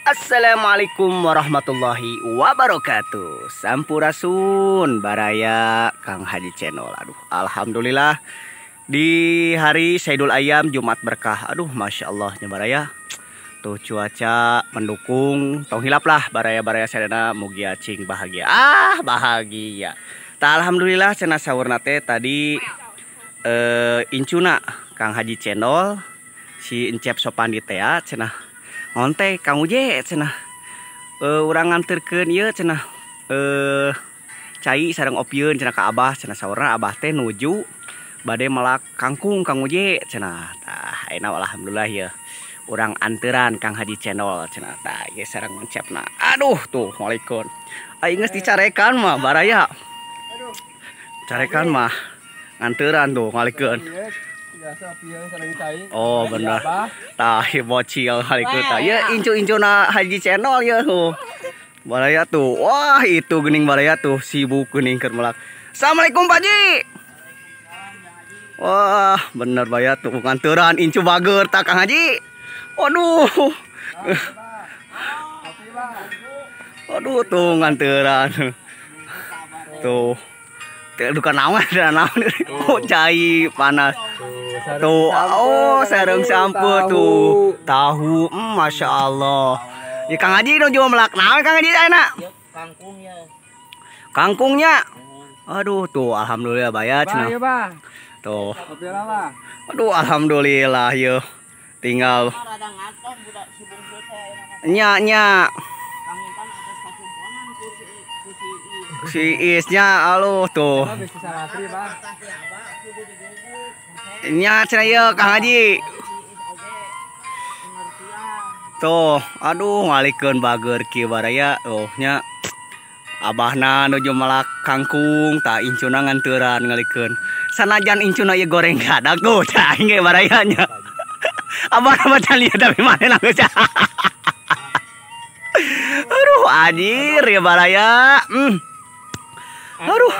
Assalamualaikum warahmatullahi wabarakatuh. Sampurasun baraya Kang Haji Channel. Aduh, alhamdulillah di hari Saidul Ayam Jumat berkah. Aduh, masya Allah nya baraya. Tuh cuaca mendukung, tong hilap lah baraya-baraya sadana mugia cing bahagia. Ah, bahagia. Tah alhamdulillah cenah saurna teh tadi incuna Kang Haji Channel si Encep Sopandi teh cenah ngonte Kang Uje cenah urang nganterkeun ieu cenah cai sareng opieun cenah ka Abah cenah saurna Abah teh nuju bade melak kangkung Kang Uje cenah. Tah ayeuna alhamdulillah ya urang anteran Kang Haji Channel cenah. Tah ieu sareng Encepna. Aduh tuh waalaikum. Aing geus dicarekan mah baraya. Carekan mah nganteran tuh ngalikeun. Oh bener. Tah bocil ngalikeun tah. Ya incu-incuna Haji Channel ya tuh. Baraya tuh. Wah, itu geuning baraya tuh sibuk geuning keur melak. Assalamualaikum Pak Haji. Wah, bener baraya tuh nganteran incu bager tah Kang Haji. Waduh. Waduh tuh nganteran. Tuh. Duka naon ada naon. Oh, cai panas. Tuh, oh sareng sampo tuh. Tahu, masya Allah. Ya Kang Haji nuju melak naon Kang Haji ayeuna? Kangkungnya. Kangkungnya. Aduh tuh alhamdulillah bayar cenah. Tuh. Aduh alhamdulillah yeuh. Tinggal nya nya. Si Isnya aluh tuh. Nya cenah ieu Kang Haji. Tuh, aduh ngalikeun bager kieu baraya tuh nya. Abahna nuju melak kangkung tah incuna nganteran ngalikeun. Sanajan incuna ieu goreng gadak tuh cah aing ge baraya nya. Abahna mah can lieu tapi manehna geus. Aduh anjir ya baraya. Aduh.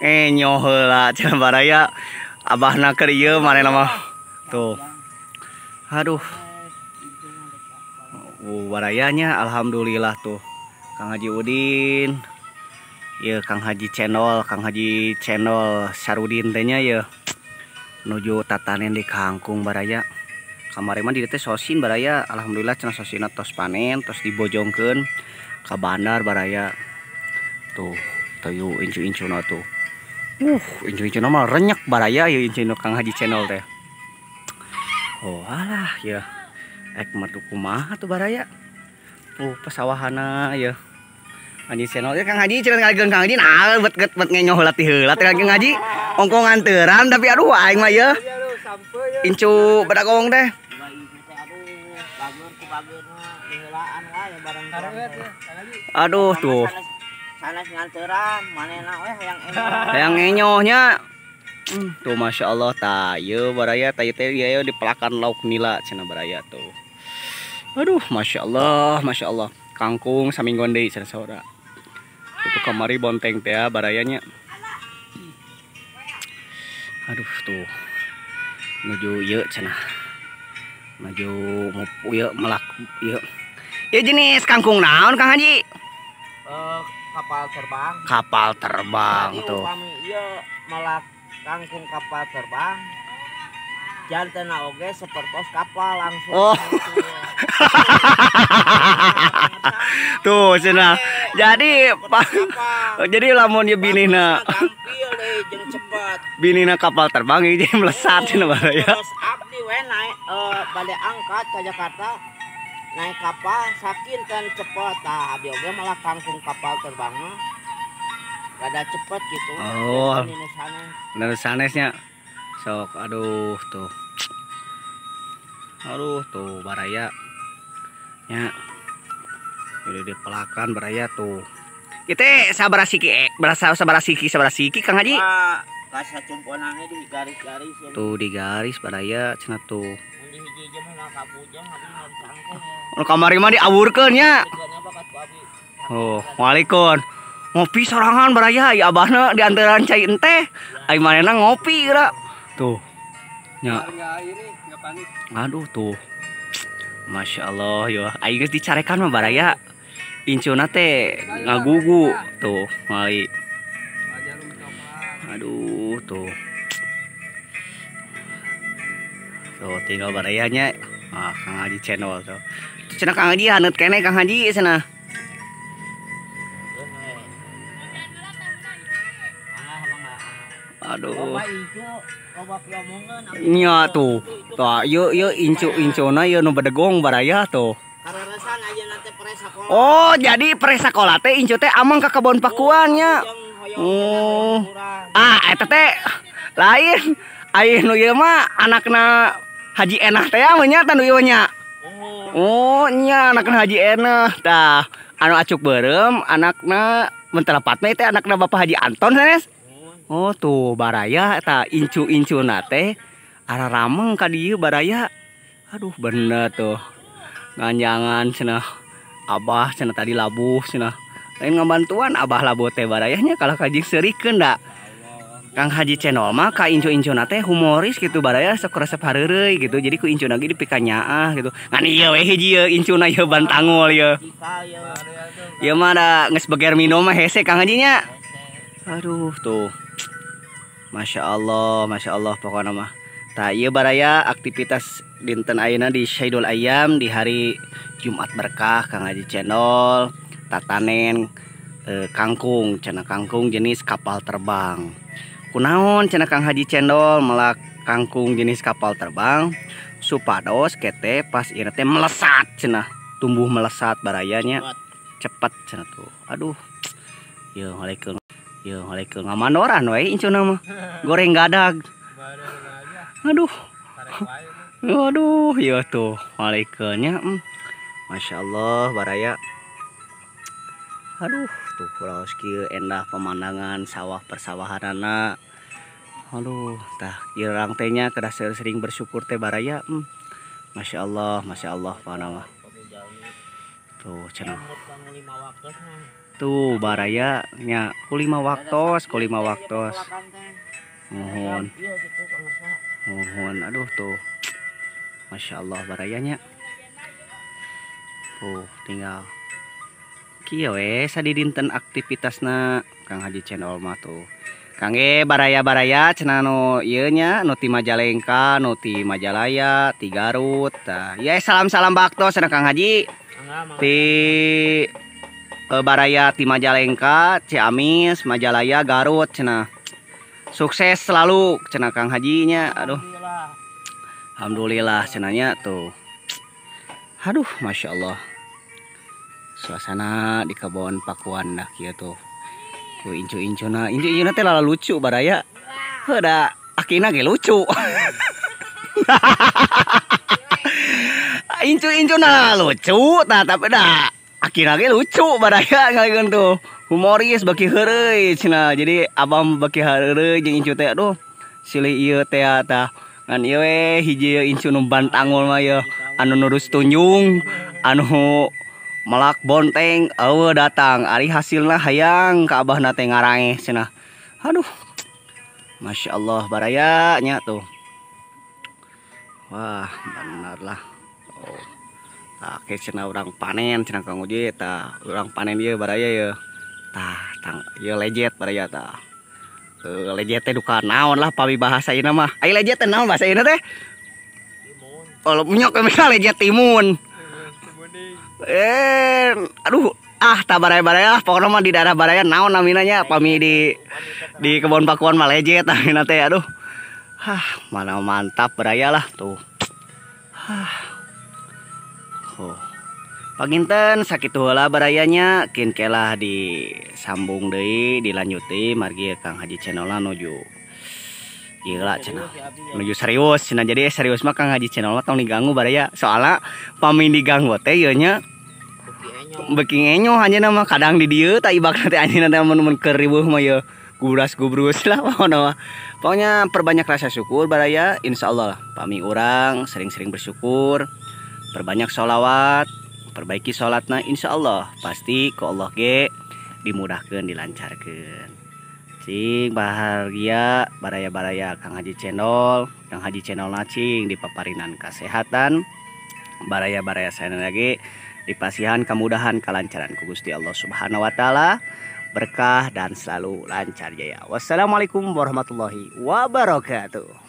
Enyo heula cenah baraya. Abahna keur ieu manehna mah. Tuh. Aduh. Barayanya alhamdulillah tuh. Kang Haji Udin. Ya Kang Haji Channel, Kang Haji Channel Sarudin teh nya ya. Nuju tatanen di kangkung baraya. Kamari mah di dieu teh sosin baraya. Alhamdulillah cenah sosina tos panen, tos dibojongkeun ka bandar baraya. Tuh, tuh incu-incuna tuh. Incu-incuna mah renyak baraya ya incuna Kang Haji Channel teh. Oh alah ya. Ek merdu kumaha tuh baraya. Tuh pesawahana ya. Haji Channel ya Kang Haji cenah ngalikeun Kang Haji nah bet bet ngenyoh heula ti heula teh Kang Haji. Ongko nganteran tapi aduh aing mah ya. Incu bedagong teh. Aduh tuh. Sanes nganteran manehna we hayang enyoh. Hayang enyohnya. Tuh masya Allah tah ieu baraya tah ieu teh ieu dipelakan lauk nila cenah baraya tuh. Aduh masya Allah, masya Allah. Kangkung samingguan deui cenah saora. Itu kamari bonteng teh barayanya. Aduh tuh. Nuju ieu cenah. Nuju mupu ieu melak ieu. Ieu jenis kangkung naon Kang Haji? Kapal terbang. Kapal terbang tuh. Upami ieu melak kangkung kapal terbang. Jantena oge sepertos kapal langsung. Oh. Tuh cenah. Jadi jadi lamun ieu binina binina kapal terbang ieu jadi melesat cenah baraya. Terus abdi we naik bade angkat ke Jakarta naik kapal sakin kan cepet tah abdi oge malah kangkung kapal terbang mah rada cepet gitu. Oh. Bener sanesnya. Sok aduh tuh. Aduh tuh baraya. Nya. Udah dipelakan baraya tuh. Ieu teh sabaraha siki berasa sabaraha siki Kang Haji? Kasa cumponange di garis-garis. Tuh di garis baraya cenah tuh. Oh, kamari mah diawurkeun nya. Oh, waalaikum. Ngopi sorangan baraya ya abahna di antaran cai enteh. Ai manehna ngopi geura. Tuh. Nya. Aduh tuh. Masya Allah yo aing geus dicarekan mah baraya incuna teh ngagugu tuh ngali. Aduh tuh. Tuh tinggal barayanya. Ah, Kang Haji channel tuh. Cenah Kang Haji haneut keneh Kang Haji cenah. Aduh. Nya tuh. Tah ieu ieu incu-incuna ieu nu bedegong baraya tuh. Oh, jadi pre sakola teh incu teh amang ka kebon pakuan nya. Oh. Ah, eta teh lain. Ai nu ieu mah anakna Haji Enah teh nya tah nu ieu nya. Oh, nya anakna Haji Enah tah. Anu acuk beureum anakna mun telepatna teh anakna Bapak Haji Anton sanes. Oh tuh baraya eta incu-incuna teh ara rameng ka dieu baraya. Aduh bener tuh. Nganjangan cenah abah cenah tadi labuh cenah. Lain ngabantuan abah labuh teh barayanya kalah ka jeung seurikeun da. Kang Haji Channel mah ka incu-incuna teh humoris gitu baraya sok resep hareureuy gitu. Jadi ku incuna ge dipikanyaah gitu. Ngan ieu we hiji ieu incuna ieu bantangul ieu. Ieu mah da geus beger minum mah hese Kang Haji nya. Aduh tuh. Masya Allah pokokna mah. Tah ieu baraya aktivitas dinten ayeuna di Syaidul Ayam di hari Jumat berkah Kang Haji Channel tatanen kangkung cenah kangkung jenis kapal terbang. Kunaon cenah Kang Haji Channel melak kangkung jenis kapal terbang supados kete pas ieu teh melesat cenah tumbuh melesat barayanya cepet cenah tuh. Aduh. Ieu ngalekeun ieu ngalekeun ngamandoran we incuna mah. Goreng gadag. Aduh. Aduh, ieu tuh ngalekeunnya. Masya Allah baraya. Aduh, tuh raos kieu endah pemandangan sawah persawahanana. Aduh, tah ieu urang teh nya kedah sering bersyukur teh baraya. Masya Allah pokona mah. Tuh cenah. Tuh baraya nya ku 5 waktos, ku 5 waktos. Mohon. Mohon aduh tuh. Masya Allah barayanya. Tuh tinggal kieu we sadidinten aktivitasna Kang Haji Channel mah tuh. Kangge baraya-baraya cenah nu ieu nya nu ti Majalengka, nu ti Majalaya, ti Garut. Tah, ya salam-salam bakto cenah Kang Haji. Ti baraya ti Majalengka, Ciamis, Majalaya, Garut cenah. Sukses selalu cenah Kang Haji nya. Aduh. Alhamdulillah cenahnya tuh. Aduh, Masya Allah. Suasana di kebon pakuan dah kieu tuh. Ku incu-incuna, incu-incuna teh lala lucu baraya. Heuh da akina ge lucu. Incu-incuna lucu tah tapi da akina ge lucu baraya ngalikeun tuh. Humoris baki heureuy cenah. Jadi abang baki heureuy jeung incu teh aduh silih ieu teh tah. Ngan ieu we hiji incu nu bantangul mah ieu anu nurus tunjung anu melak bonteng eueuh datang ari hasilna hayang ka abahna teh ngaraeh cenah. Aduh. Masya Allah baraya nya tuh. Wah, bener lah. Oh. Tah ke cenah urang panen cenah Kang Uji tah urang panen ieu baraya ieu. Tah tang ieu lejet baraya tah. Lejet teh duka naon lah pami bahasa ieu mah. Ai lejet teh naon bahasa ieu teh? Timun. Oh, nyok misal lejet timun. Aduh, ah tah baraya-baraya lah pokokna mah di daerah baraya naon namina nya pami di kebon pakuan mah lejet namina teh aduh. Hah, mana mantap baraya lah tuh. Hah. Oh. Panginten sakitu heula barayanya kin kelah disambung deui dilanjuti margi Kang Haji Channel nuju ieu lah cenah nuju serius cenah. Jadi serius mah Kang Haji Channel mah tong diganggu baraya soalna pami diganggu teh ieu nya beuki ngenyoh anjeunna mah kadang di dieu tah ibakna teh anjeunna teh mun keur riweuh mah ieu gubras-gubrus lah pokona mah. Pokoknya perbanyak rasa syukur baraya insyaallah lah pami urang sering-sering bersyukur perbanyak sholawat perbaiki sholatna insyaallah pasti ku Allah ge dimudahkeun dilancarkeun. Cing bahagia baraya-baraya Kang Haji Channel, Kang Haji Channel cing dipaparinan kesehatan, Baraya-baraya saya lagi dipasihan kemudahan kelancaran ku Gusti Allah Subhanahu wa taala, berkah dan selalu lancar jaya. Wassalamualaikum warahmatullahi wabarakatuh.